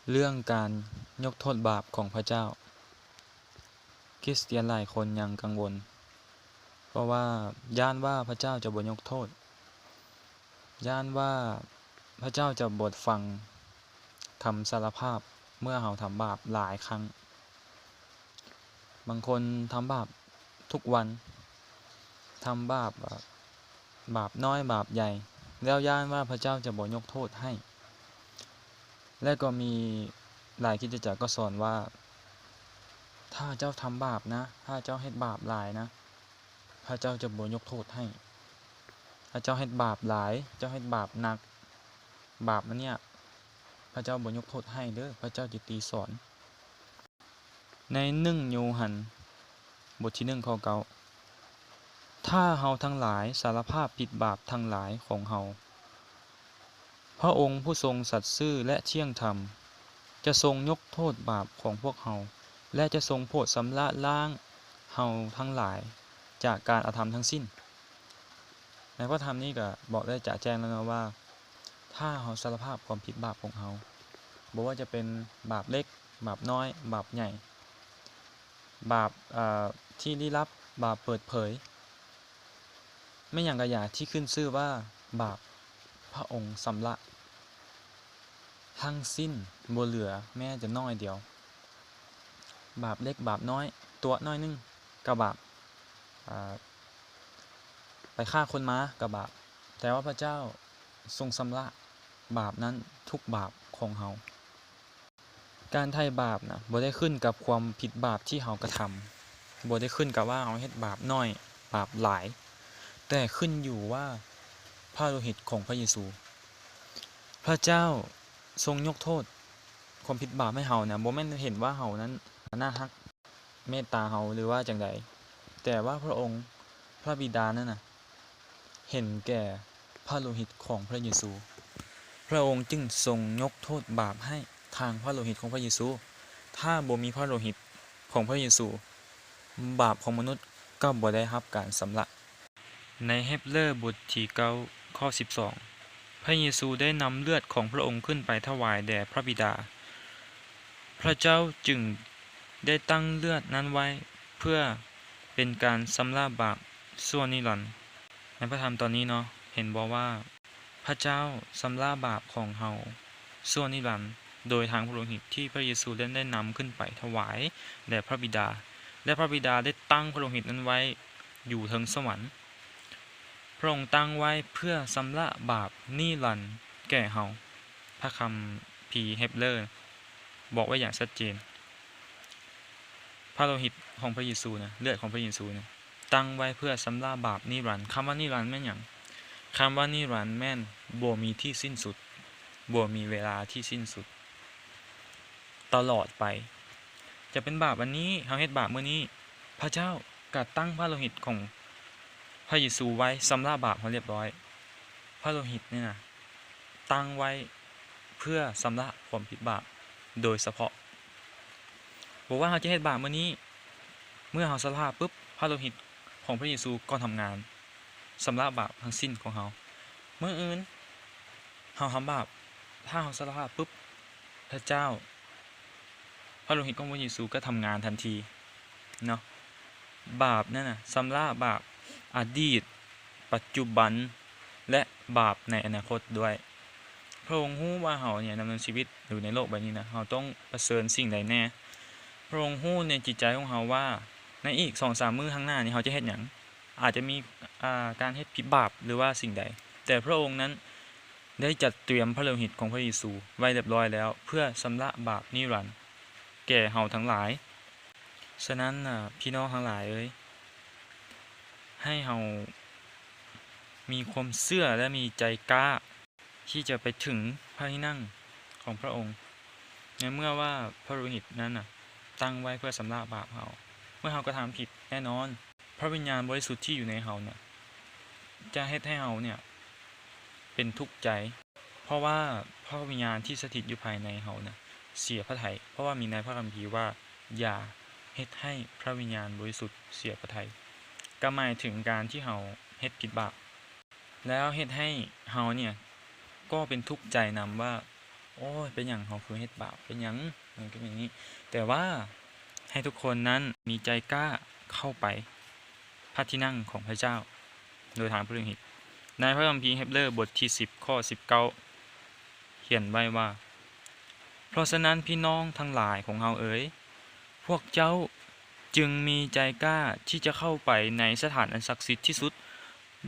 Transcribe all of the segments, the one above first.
ເລື່ອງການຍົກໂທດບາບຂອງພະເຈົ້າ, ຄຣິສຕຽນຫຼາຍຄົນຍັງກັງວົນ ເພາະວ່າຢ້ານວ່າພະເຈົ້າຈະບໍ່ຍົກໂທດ, ຢ້ານວ່າພະເຈົ້າຈະບໍ່ຟັງຄຳສາລະພາບເມື່ອເຮົາທຳບາບຫຼາຍຄັ້ງ. ບາງຄົນທຳບາບທຸກວັນ, ທຳບາບ ບາບນ້ອຍບາບໃຫຍ່ ແລ້ວຢ້ານວ່າພະເຈົ້າຈະບໍ່ຍົກໂທດໃຫ້. ແລະ ກໍມີຫຼາຍຄຣິສຕະຈັກກໍສອນວ່າ ຖ້າເຈົ້າທຳບາບນະ, ຖ້າເຈົ້າເຮັດບາບຫຼາຍນະ, ພະເຈົ້າຈະບໍ່ຍົກໂທດໃຫ້. ຖ້າເຈົ້າເຮັດບາບຫຼາຍ, ເຈົ້າເຮັດບາບໜັກ, ບາບອັນເນີ້ຍ ພະເຈົ້າບໍ່ຍົກໂທດໃຫ້ເດີ້, ພະເຈົ້າຈະຕີສອນ. ໃນໜຶ່ງໂຍຮັນ ບົດທີໜຶ່ງ ຂໍ້ເກົ້າ ຖ້າເຮົາທັງຫຼາຍສາລະພາບຜິດບາບທັງຫຼາຍຂອງເຮົາ, ພະອົງຜູ້ຊົງສັດຊື່ ແລະ ທ່ຽງທຳ ຈະຊົງຍົກໂທດບາບຂອງພວກເຮົາ ແລະ ຈະຊົງໂຜດຊຳລະລ້າງເຮົາທັງຫຼາຍຈາກການອະທຳທັງສິ້ນ. ໃນພະທຳນີ້ກໍບອກໄດ້ຈະແຈ້ງແລ້ວເນາະວ່າ ຖ້າເຮົາສາລະພາບຄວາມຜິດບາບຂອງເຮົາ, ບໍ່ວ່າຈະເປັນບາບເລັກ, ບາບນ້ອຍ, ບາບໃຫຍ່, ບາບ ເອີ ທີ່ລີ້ລັບ, ບາບເປີດເຜີຍ, ແມ່ນຫຍັງກະຢ່າ ທີ່ຂຶ້ນຊື່ວ່າບາບ, ພະອົງຊຳລະທັງສິ້ນ, ບໍ່ເຫຼືອແມ້ແຕ່ນ້ອຍດຽວ. ບາບເລັກບາບນ້ອຍ, ຕົວະໜ້ອຍໜຶ່ງກະບາບ, ອາ ໄປຂ້າຄົນມາກະບາບ, ແຕ່ວ່າພະເຈົ້າຊົງຊຳລະບາບນັ້ນທຸກບາບຂອງເຮົາ. ການໄຖ່ບາບນະ ບໍ່ໄດ້ຂຶ້ນກັບຄວາມຜິດບາບທີ່ເຮົາກະທຳ, ບໍ່ໄດ້ຂຶ້ນກັບວ່າເຮົາເຮັດບາບໜ້ອຍ, ບາບຫຼາຍ, ແຕ່ຂຶ້ນຢູ່ວ່າພະໂລຫິດຂອງພະເຢຊູ. ພະເຈົ້າຊົງຍົກໂທດຄວາມຜິດບາບໃຫ້ເຮົານະ, ບໍ່ແມ່ນເຫັນວ່າເຮົານັ້ນໜ້າຮັກ, ເມດຕາເຮົາ ຫຼືວ່າຈັ່ງໃດ, ແຕ່ວ່າພະອົງ, ພະບິດານັ້ນນະ ເຫັນແກ່ພະໂລຫິດຂອງພະເຢຊູ, ພະອົງຈຶ່ງຊົງຍົກໂທດບາບໃຫ້ທາງພະໂລຫິດຂອງພະເຢຊູ. ຖ້າບໍ່ມີພະໂລຫິດຂອງພະເຢຊູ, ບາບຂອງມະນຸດກໍບໍ່ໄດ້ຮັບການຊຳລະ. ໃນເຮັບເຣີບົດທີເກົ້າ ຂໍ້ສິບສອງ ພະເຢຊູໄດ້ນຳເລືອດຂອງພະອົງຂຶ້ນໄປຖວາຍແດ່ພະບິດາ. ພະເຈົ້າຈຶ່ງໄດ້ຕັ້ງເລືອດນັ້ນໄວ້ເພື່ອເປັນການຊຳລະບາບຊົ່ວນິລັນ. ໃນພະທຳຕອນນີ້ເນາະ, ເຫັນບໍ່ວ່າພະເຈົ້າຊຳລະບາບຂອງເຮົາຊົ່ວນິລັນ ໂດຍທາງພະໂລຫິດທີ່ພະເຢຊູໄດ້ນຳຂຶ້ນໄປຖວາຍແດ່ພະບິດາ, ແລະ ພະບິດາໄດ້ຕັ້ງພະໂລຫິດນັ້ນໄວ້ຢູ່ເທິງສະຫວັນ. ພະອົງຕັ້ງໄວ້ເພື່ອຊຳລະບາບນິລັນແກ່ເຮົາ. ພະຄຳພີເຮັບເຣີບອກໄວ້ຢ່າງຊັດເຈນ. ພະໂລຫິດຂອງພະເຢຊູນະ, ເລືອດຂອງພະເຢຊູນະ, ຕັ້ງໄວ້ເພື່ອຊຳລະບາບນິລັນ. ຄຳວ່ານິລັນແມ່ນຫຍັງ? ຄຳວ່ານິລັນແມ່ນບໍ່ມີທີ່ສິ້ນສຸດ, ບໍ່ມີເວລາທີ່ສິ້ນສຸດ, ຕະຫຼອດໄປ. ຈະເປັນບາບອັນນີ້, ເຮົາເຮັດບາບມື້ນີ້, ພະເຈົ້າກະຕັ້ງພະໂລຫິດຂອງພະເຢຊູໄວ້ຊຳລະບາບເຮົາລຽບຮ້ອຍ. ພະໂລຫິດນີ້ນະ ຕັ້ງໄວ້ເພື່ອຊຳລະຄວາມຜິດບາບໂດຍສະເພາະ. ບໍ່ວ່າເຮົາຈະເຮັດບາບມື້ນີ້, ເມື່ອເຮົາສາລະພາບປຶບ, ພະໂລຫິດຂອງພະເຢຊູກໍທຳງານຊຳລະບາບທັງສິ້ນຂອງເຮົາ. ມື້ອື່ນເຮົາທຳບາບ, ຖ້າເຮົາສາລະພາບປຶບ, ພະເຈົ້າ, ພະໂລຫິດຂອງພະເຢຊູກໍທຳງານທັນທີເນາະ. ບາບນັ້ນນະ ຊຳລະບາບອະດີດ, ປັດຈຸບັນ ແລະ ບາບໃນອະນາຄົດດ້ວຍ. ພະອົງຮູ້ວ່າເຮົາເນຍດຳເນີນຊີວິດຢູ່ໃນໂລກໃບນີ້ນະ ເຮົາຕ້ອງປະເຊີນສິ່ງໃດແດ່. ພະອົງຮູ້ໃນຈິດໃຈຂອງເຮົາວ່າໃນອີກສອງສາມມື້ຂ້າງໜ້ານີ້ເຮົາຈະເຮັດຫຍັງ, ອາດຈະມີ ອາ ການເຮັດຜິດບາບ ຫຼືວ່າສິ່ງໃດ, ແຕ່ພະອົງນັ້ນໄດ້ຈັດຕຽມພະໂລຫິດຂອງພະເຢຊູໄວ້ລຽບຮ້ອຍແລ້ວ ເພື່ອຊຳລະບາບນິລັນແກ່ເຮົາທັງຫຼາຍ. ສະນັ້ນນະ ພີ່ນ້ອງທັງຫຼາຍເອີຍ, ໃຫ້ເຮົາມີຄວາມເຊື່ອ ແລະ ມີໃຈກ້າທີ່ຈະໄປເຖິງພະທີ່ນັ່ງຂອງພະອົງ, ໃນເມື່ອວ່າພະໂລຫິດນັ້ນນະ ຕັ້ງໄວ້ເພື່ອຊຳລະບາບເຮົາ. ເມື່ອເຮົາກະທຳຜິດ, ແນ່ນອນ ພະວິນຍານບໍລິສຸດທີ່ຢູ່ໃນເຮົາເນຍ ຈະເຮັດໃຫ້ເຮົາເນຍເປັນທຸກໃຈ, ເພາະວ່າພະວິນຍານທີ່ສະຖິດຢູ່ພາຍໃນເຮົານະເສຍພະໄທ, ເພາະວ່າມີໃນພະຄຳພີວ່າ ຢ່າເຮັດໃຫ້ພະວິນຍານບໍລິສຸດເສຍພະໄທ, ກໍໝາຍເຖິງການທີ່ເຮົາເຮັດຜິດບາບ ແລ້ວເຮັດໃຫ້ເຮົາເນຍກໍເປັນທຸກໃຈນຳວ່າ ໂອ້ຍ ເປັນຫຍັງເຮົາຄືເຮັດບາບ ເປັນຫຍັງ ເປັນຫຍັງນີ້ ແຕ່ວ່າໃຫ້ທຸກຄົນນັ້ນມີໃຈກ້າເຂົ້າໄປພະທີ່ນັ່ງຂອງພະເຈົ້າ ໂດຍທາງພະໂລຫິດ. ໃນພະຄຳພີເຮັບເຣີບົດທີສິບ ຂໍ້ສິບເກົ້າ ຂຽນໄວ້ວ່າ ເພາະສະນັ້ນ ພີ່ນ້ອງທັງຫຼາຍຂອງເຮົາເອີຍ, ພວກເຈົ້າຈຶ່ງມີໃຈກ້າທີ່ຈະເຂົ້າໄປໃນສະຖານອັນສັກສິດທີ່ສຸດ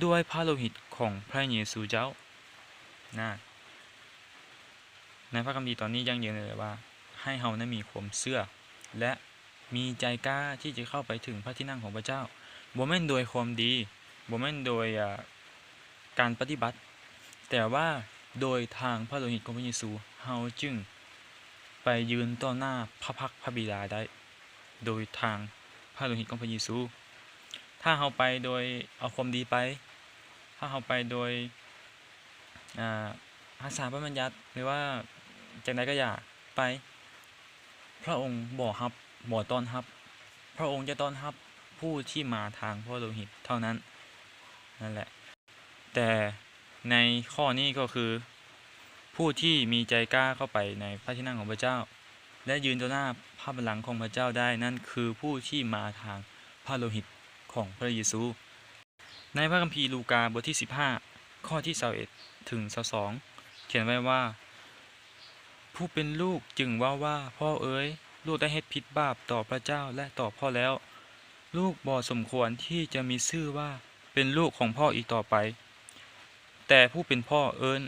ດ້ວຍພະໂລຫິດຂອງພະເຢຊູເຈົ້າ. ນະ ໃນພະຄຳພີຕອນນີ້ຢັ້ງຢືນເລີຍວ່າ ໃຫ້ເຮົານັ້ນມີຄວາມເຊື່ອ ແລະ ມີໃຈກ້າທີ່ຈະເຂົ້າໄປເຖິງພະທີ່ນັ່ງຂອງພະເຈົ້າ, ບໍ່ແມ່ນໂດຍຄວາມດີ, ບໍ່ແມ່ນໂດຍ ອ່າ ການປະຕິບັດ, ແຕ່ວ່າໂດຍທາງພະໂລຫິດຂອງພະເຢຊູ ເຮົາຈຶ່ງໄປຢືນຕໍ່ໜ້າພະພັກພະບິດາໄດ້ ໂດຍທາງພະໂລຫິດຂອງພະເຢຊູ. ຖ້າເຮົາໄປໂດຍເອົາຄວາມດີໄປ, ຖ້າເຮົາໄປໂດຍ ອ່າ ຮັກສາພະບັນຍັດ ຫຼືວ່າຈັ່ງໃດກໍຢ່າໄປ, ພະອົງບໍ່ຮັບ ບໍ່ຕ້ອນຮັບ, ພະອົງຈະຕ້ອນຮັບຜູ້ທີ່ມາທາງພະໂລຫິດເທົ່ານັ້ນ. ນັ້ນແຫຼະ ແຕ່ໃນຂໍ້ນີ້ກໍຄື ຜູ້ທີ່ມີໃຈກ້າເຂົ້າໄປໃນພະທີ່ນັ່ງຂອງພະເຈົ້າ ແລະ ຢືນຕໍ່ໜ້າພະບັນລັງຂອງພະເຈົ້າໄດ້ນັ້ນ ຄືຜູ້ທີ່ມາທາງພະໂລຫິດຂອງພະເຢຊູ. ໃນພະຄຳພີລູກາບົດທີສິບຫ້າ ຂໍ້ທີຊາວເອັດເຖິງຊາວສອງ ຂຽນໄວ້ວ່າ ຜູ້ເປັນລູກຈຶ່ງເວົ້າວ່າ ພໍ່ເອີຍ, ລູກໄດ້ເຮັດຜິດບາບຕໍ່ພະເຈົ້າ ແລະ ຕໍ່ພໍ່ແລ້ວ. ລູກບໍ່ສົມຄວນທີ່ຈະມີຊື່ວ່າເປັນລູກຂອງພໍ່ອີກຕໍ່ໄປ. ແຕ່ຜູ້ເປັນພໍ່ເອີ້ນ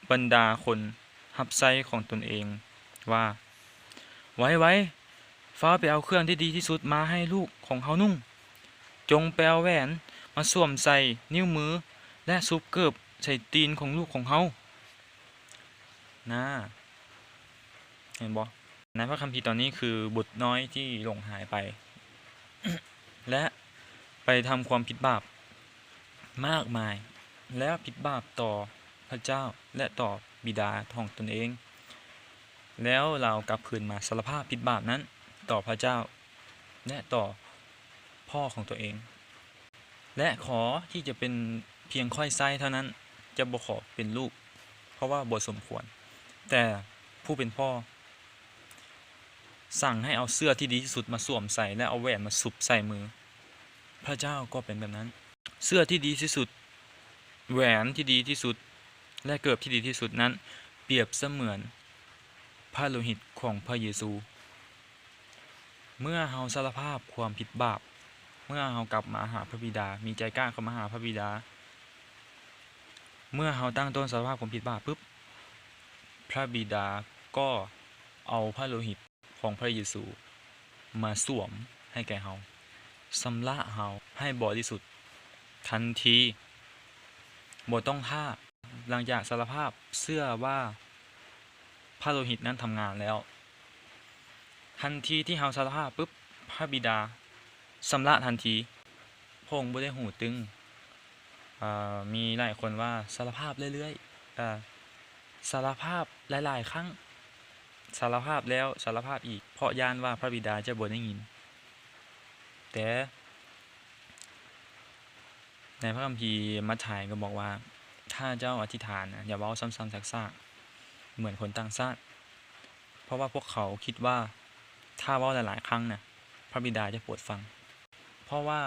ບັນດາຄົນຮັບໃຊ້ຂອງຕົນເອງວ່າ ໄວໆ, ຟ້າວໄປເອົາເຄື່ອງທີ່ດີທີ່ສຸດມາໃຫ້ລູກຂອງເຮົານຸ່ງ. ຈົ່ງໄປເອົາແຫວນມາສວມໃສ່ນິ້ວມື ແລະ ສູບເກີບໃສ່ຕີນຂອງລູກຂອງເຮົາ. ນາ ເຫັນບໍ່? ໃນພະຄຳພີຕອນນີ້ຄືບຸດນ້ອຍທີ່ຫຼົງຫາຍໄປ ແລະ ໄປທຳຄວາມຜິດບາບມາກມາຍ ແລະ ຜິດບາບຕໍ່ພະເຈົ້າ ແລະ ຕໍ່ບິດາຂອງຕົນເອງ. ແລ້ວລາວກັບຄືນມາສາລະພາບຜິດບາບນັ້ນຕໍ່ພະເຈົ້າ ແລະ ຕໍ່ພໍ່ຂອງຕົວເອງ ແລະ ຂໍທີ່ຈະເປັນພຽງຂ້ອຍໃຊ້ເທົ່ານັ້ນ, ຈະບໍ່ຂໍເປັນລູກ, ເພາະວ່າບໍ່ສົມຄວນ. ແຕ່ຜູ້ເປັນພໍ່ສັ່ງໃຫ້ເອົາເສື້ອທີ່ດີທີ່ສຸດມາສວມໃສ່ ແລະ ເອົາແຫວນມາສຸບໃສ່ມື. ພະເຈົ້າກໍເປັນແບບນັ້ນ. ເສື້ອທີ່ດີທີ່ສຸດ, ແຫວນທີ່ດີທີ່ສຸດ ແລະ ເກີບທີ່ດີທີ່ສຸດນັ້ນ ປຽບສະເໝືອນພະໂລຫິດຂອງພະເຢຊູ. ເມື່ອເຮົາສາລະພາບຄວາມຜິດບາບ, ເມື່ອເຮົາກັບມາຫາພະບິດາ, ມີໃຈກ້າເຂົ້າມາຫາພະບິດາ, ເມື່ອເຮົາຕັ້ງຕົ້ນສາລະພາບຄວາມຜິດບາບປຶບ, ພະບິດາກໍເອົາພະໂລຫິດ ຂອງພະເຢຊູມາສວມໃຫ້ແກ່ເຮົາ, ຊຳລະເຮົາໃຫ້ບໍລິສຸດທັນທີ, ບໍ່ຕ້ອງຖ້າ. ຫຼັງຈາກສາລະພາບເຊື່ອວ່າພະໂລຫິດນັ້ນທຳງານແລ້ວ, ທັນທີທີ່ເຮົາສາລະພາບປຶບ, ພະບິດາຊຳລະທັນທີ. ພະອົງບໍ່ໄດ້ຫູຕຶງ. ເອີ ມີຫຼາຍຄົນວ່າສາລະພາບເລື້ອຍໆ, ເອີ ສາລະພາບຫຼາຍໆຄັ້ງ, ສາລະພາບແລ້ວສາລະພາບອີກ, ເພາະຢ້ານວ່າພະບິດາຈະບໍ່ໄດ້ຍິນ. ແຕ່ໃນພະຄຳພີມັດທາຍກໍບອກວ່າ ຖ້າເຈົ້າອະທິຖານນະ ຢ່າເວົ້າຊ້ຳໆຊາກໆເໝືອນຄົນຕ່າງຊາດ, ເພາະວ່າພວກເຂົາຄິດວ່າຖ້າເວົ້າຫຼາຍໆຄັ້ງນະ ພະບິດາຈະໂປດຟັງ. ເພາະວ່າ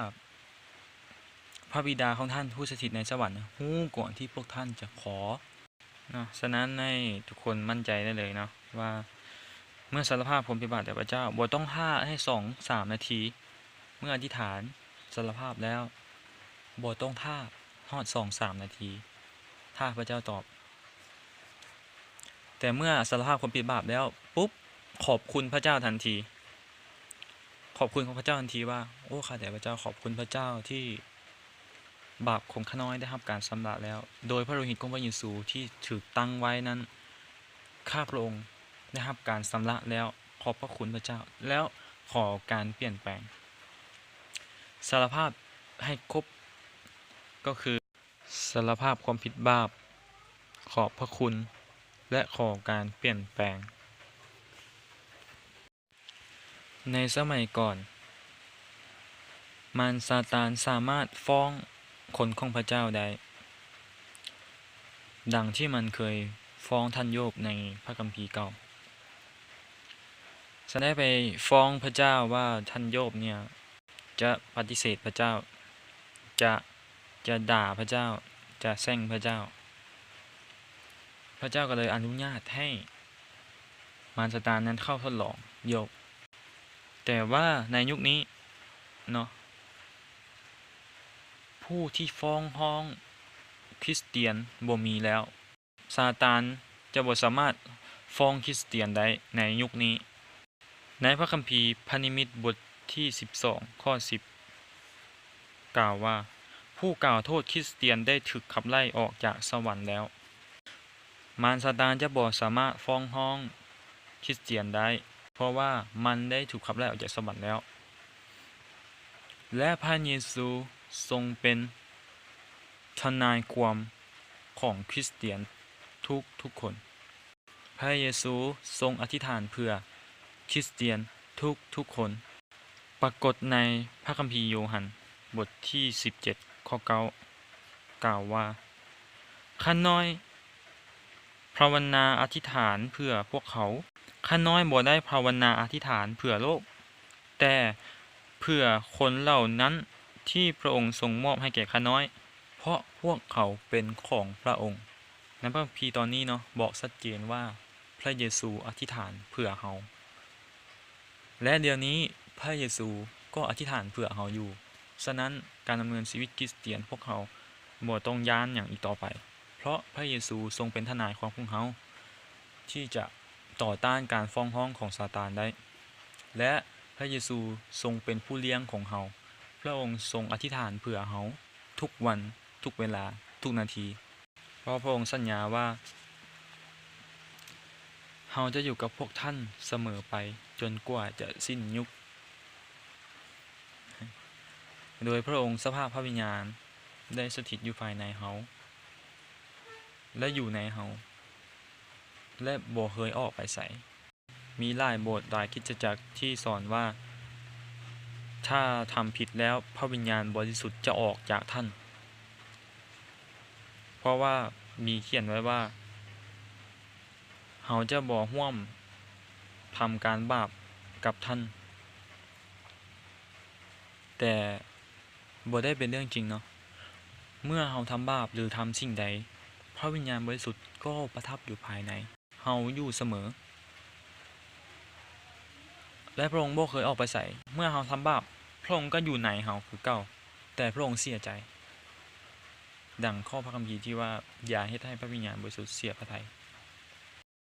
ພະບິດາຂອງທ່ານຜູ້ສະຖິດໃນສະຫວັນຮູ້ກ່ອນທີ່ພວກທ່ານຈະຂໍເນາະ. ສະນັ້ນໃຫ້ທຸກຄົນໝັ້ນໃຈໄດ້ເລີຍເນາະ ວ່າເມື່ອສາລະພາບຄວາມຜິດບາບແດ່ພະເຈົ້າ, ບໍ່ຕ້ອງຖ້າໃຫ້ສອງສາມນາທີ. ເມື່ອອະທິຖານສາລະພາບແລ້ວ, ບໍ່ຕ້ອງຖ້າຮອດສອງສາມນາທີ ຖ້າພະເຈົ້າຕອບ. ແຕ່ເມື່ອສາລະພາບຄວາມຜິດບາບແລ້ວປຸບ, ຂອບຄຸນພະເຈົ້າທັນທີ. ຂອບຄຸນຂອງພະເຈົ້າທັນທີວ່າ, ໂອ້ ຂ້າແດ່ພະເຈົ້າ, ຂອບຄຸນພະເຈົ້າທີ່ບາບຂອງຂ້ານ້ອຍໄດ້ຮັບການຊຳລະແລ້ວ, ໂດຍພະໂລຫິດຂອງພະເຢຊູທີ່ຖືກຕັ້ງໄວ້ນັ້ນ, ຂ້າພະອົງໄດ້ຮັບການຊຳລະແລ້ວ. ຂອບພະຄຸນພະເຈົ້າ, ແລ້ວຂໍການປ່ຽນແປງ. ສາລະພາບໃຫ້ຄົບ, ກໍຄື ສາລະພາບຄວາມຜິດບາບ, ຂອບພະຄຸນ ແລະ ຂໍການປ່ຽນແປງ. ໃນສະໄໝກ່ອນ, ມານຊາຕານສາມາດຟ້ອງຄົນຂອງພະເຈົ້າໄດ້, ດັ່ງທີ່ມັນເຄີຍ ຟ້ອງທ່ານໂຢບໃນພະຄຳພີເກົ່າ. ຊັ້ນໄດ້ໄປຟ້ອງພະເຈົ້າວ່າທ່ານໂຢບເນ່ຍຈະປະຕິເສດພະເຈົ້າ, ຈະ, ຈະດ່າພະເຈົ້າ, ຈະແຊ່ງພະເຈົ້າ. ພະເຈົ້າກໍເລີຍອະນຸຍາດໃຫ້ມານຊາຕານນັ້ນເຂົ້າທົດລອງໂຢບ. ແຕ່ວ່າໃນຍຸກນີ້ເນາະ, ຜູ້ທີ່ຟ້ອງຮ້ອງຄຣິສຕຽນບໍ່ມີແລ້ວ. ຊາຕານຈະບໍ່ສາມາດຟ້ອງຄຣິສຕຽນໄດ້ໃນຍຸກນີ້. ໃນພະຄຳພີພະນິມິດບົດທີສິບສອງ ຂໍ້ສິບ ກ່າວວ່າ, ຜູ້ກ່າວໂທດຄຣິສຕຽນໄດ້ຖືກຂັບໄລ່ອອກຈາກສະຫວັນແລ້ວ. ມານຊາຕານຈະບໍ່ສາມາດຟ້ອງຮ້ອງຄຣິສຕຽນໄດ້, ເພາະວ່າມັນໄດ້ຖືກຂັບໄລ່ອອກຈາກສະຫວັນແລ້ວ. ແລະ ພະເຢຊູຊົງເປັນທະນາຍຄວາມຂອງຄຣິສຕຽນທຸກໆຄົນ. ພະເຢຊູຊົງອະທິຖານເພື່ອຄຣິສຕຽນທຸກໆຄົນ. ປາກົດໃນພະຄຳພີໂຢຮັນ ບົດທີສິບເຈັດ ຂໍ້ເກົ້າ ກ່າວວ່າ, ຂ້ານ້ອຍພາວະນາອະທິຖານເພື່ອພວກເຂົາ. ຂ້ານ້ອຍບໍ່ໄດ້ພາວະນາອະທິຖານເພື່ອໂລກ, ແຕ່ເພື່ອຄົນເຫຼົ່ານັ້ນທີ່ພະອົງຊົງມອບໃຫ້ແກ່ຂ້ານ້ອຍ, ເພາະພວກເຂົາເປັນຂອງພະອົງ. ໃນພະຄຳພີຕອນນີ້ເນາະ ບອກຊັດເຈນວ່າພະເຢຊູອະທິຖານເພື່ອເຮົາ. ແລະ ດຽວນີ້ພະເຢຊູກໍອະທິຖານເພື່ອເຮົາຢູ່. ສະນັ້ນ ການດຳເນີນຊີວິດຄຣິສຕຽນພວກເຮົາບໍ່ຕ້ອງຢ້ານຫຍັງອີກຕໍ່ໄປ, ເພາະພະເຢຊູຊົງເປັນທະນາຍຄວາມຂອງເຮົາ ທີ່ຈະຕໍ່ຕ້ານການຟ້ອງຮ້ອງຂອງຊາຕານໄດ້. ແລະ ພະເຢຊູຊົງເປັນຜູ້ລ້ຽງຂອງເຮົາ. ພະອົງຊົງອະທິຖານເພື່ອເຮົາທຸກວັນ, ທຸກເວລາ, ທຸກນາທີ. ເພາະພະອົງສັນຍາວ່າ ເຮົາຈະຢູ່ກັບພວກທ່ານສະເໝີໄປຈົນກວ່າຈະສິ້ນຍຸກ. ໂດຍພະອົງ ສະພາບພະວິນຍານໄດ້ສະຖິດຢູ່ພາຍໃນເຮົາ ແລະ ຢູ່ໃນເຮົາ ແລະ ບໍ່ເຄີຍອອກໄປໃສ. ມີຫຼາຍໂບດ, ຫຼາຍຄຣິສຕະຈັກທີ່ສອນວ່າ ຖ້າທຳຜິດແລ້ວ ພະວິນຍານບໍລິສຸດຈະອອກຈາກທ່ານ. ເພາະວ່າມີຂຽນໄວ້ວ່າ ເຮົາຈະບໍ່ຮ່ວມທຳການບາບກັບທ່ານ. ແຕ່ບໍ່ໄດ້ເປັນເລື່ອງຈິງເນາະ. ເມື່ອເຮົາທຳບາບ ຫຼື ທຳສິ່ງໃດ, ພະວິນຍານບໍລິສຸດກໍປະທັບຢູ່ພາຍໃນ ເຮົາຢູ່ສະເໝີ ແລະ ພະອົງບໍ່ເຄີຍອອກໄປໃສ. ເມື່ອເຮົາທຳບາບ, ພະອົງກໍຢູ່ໃນເຮົາຄືເກົ່າ, ແຕ່ພະອົງເສຍໃຈ. ດັ່ງຂໍ້ພະຄຳພີທີ່ວ່າ, ຢ່າເຮັດໃຫ້ພະວິນຍານບໍລິສຸດເສຍພະໄທ.